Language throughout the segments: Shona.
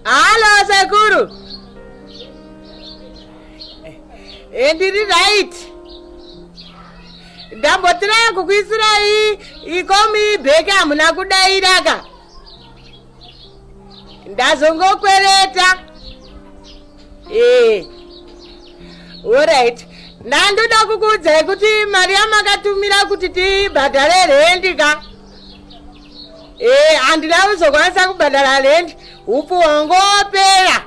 Halo sekuru. Eh, ndiri right. Ndambotiraya kukuisirai ikomi bheke hamuna kudairaka. Ndazongokwereta. Eh. Alright. Ndandoda kukuudzai kuti mari yamakatumira kuti tibhadhare rendi ka. Eh, handina kuzokwanisa kubhadhara rendi. Upfu hwangopera.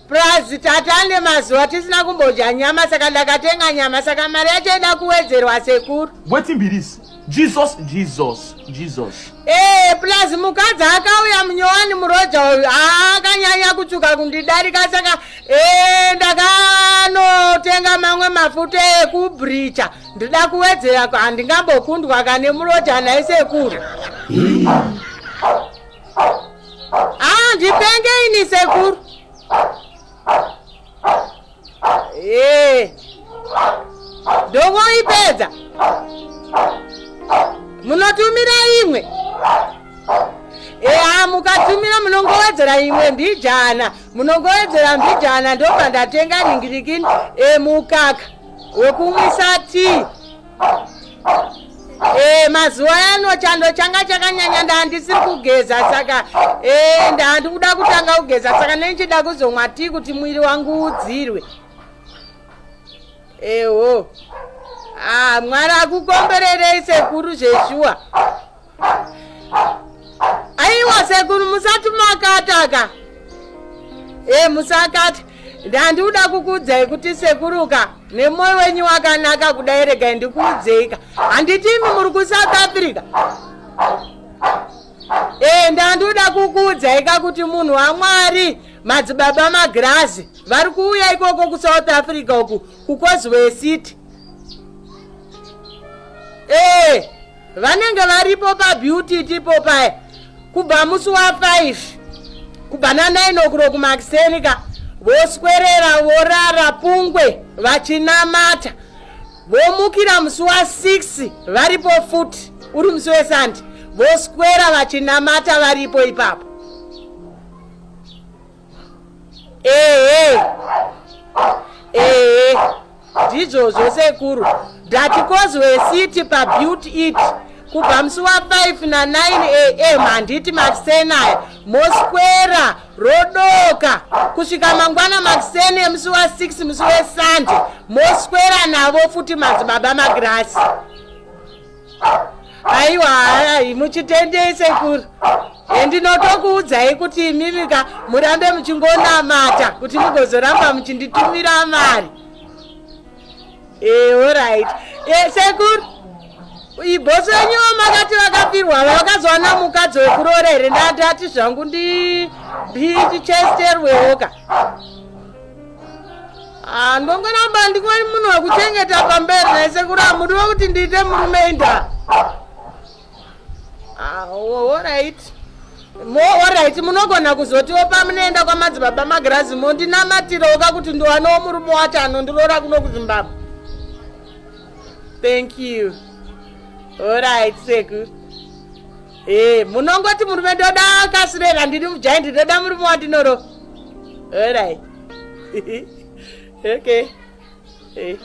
Plus tatane mazuva tisina kumbodya nyama saka ndakatenga nyama saka mari yacho ida kuwedzerwa sekuru. Wetin be this? Jesus, Jesus, Jesus. Eh, plus mukadzi akauya munyowani muroja uyu akanyanya kutsvuka kundidarika saka eh, ndakanotenga mamwe mafuta ekubreacha ndida kuwedzera handingambokundwa kane muroja nhai sekuru. Ah, ndipenge ini sekuru. Eh. Ndongoipedza. Munotumira imwe. Eya, mukatumira munongowedzera imwe mbijana, munongowedzera mbijana ndobva ndatenga ringirikini emukaka wekumwisa tii. Eh, mazuva ano chando changa chakanyanya ndandisiri kugeza saka eh, ndandikuda kutanga kugeza saka nendichida kuzomwa tii kuti mwiri wangu udzirwe eho ah, mwari akukombererei sekuru zveshuwa aiwa sekuru musati makataka e musakati ndandikuda kukuudzai kuti sekuruka nemwoyo wenyu wakanaka kudai regai ndikuudzeika handiti imi muri kusouth africa e ndandikuda kukuudzaika kuti munhu wamwari madzibaba magirazi vari kuuya ikoko kusouth africa uku kucosway city e Vanenge varipo pabeauty tipo paya kubva musi wa 5 kubva na 9 o'clock makuseni ka voswerera vorara pungwe vachinamata vomukira musi wa 6 varipo futi uri musi wesande voswera vachinamata varipo ipapo ehe ehe ndizvozvo sekuru ndati kozwe city pabeauty it kubva musi wa5 na9 am handiti makuseni aya moswera rodoka kusvika mangwana makuseni emusi wa6 musi wesande moswera navo futi madzibaba magirasi aiwa hai muchitendei sekuru endinotokuudzai kuti imimika murambe muchingonamata kuti mugozoramba muchinditumira mari e, orit e, sekuru ibhosi wenyu makati vakapirwa vakazowana mukadzi wekuroora here ndati zvangu ndichesterwewoka Ah, ndongoramba ndingori munhu wekuchengeta pamberi naye sekuru hamudiwe kuti ndiite murume inda ah, orit orit munogona kuzotiwo pamunoenda kwamadzibaba magirazi mondinamatiroka kuti ndiwanewo murume wacho anondiroora kuno kuzimbabwe thank you orit sekuru e munongoti murume ndoda akasirera ndiri mujaindi ndoda murume wandinoro orit okay hey.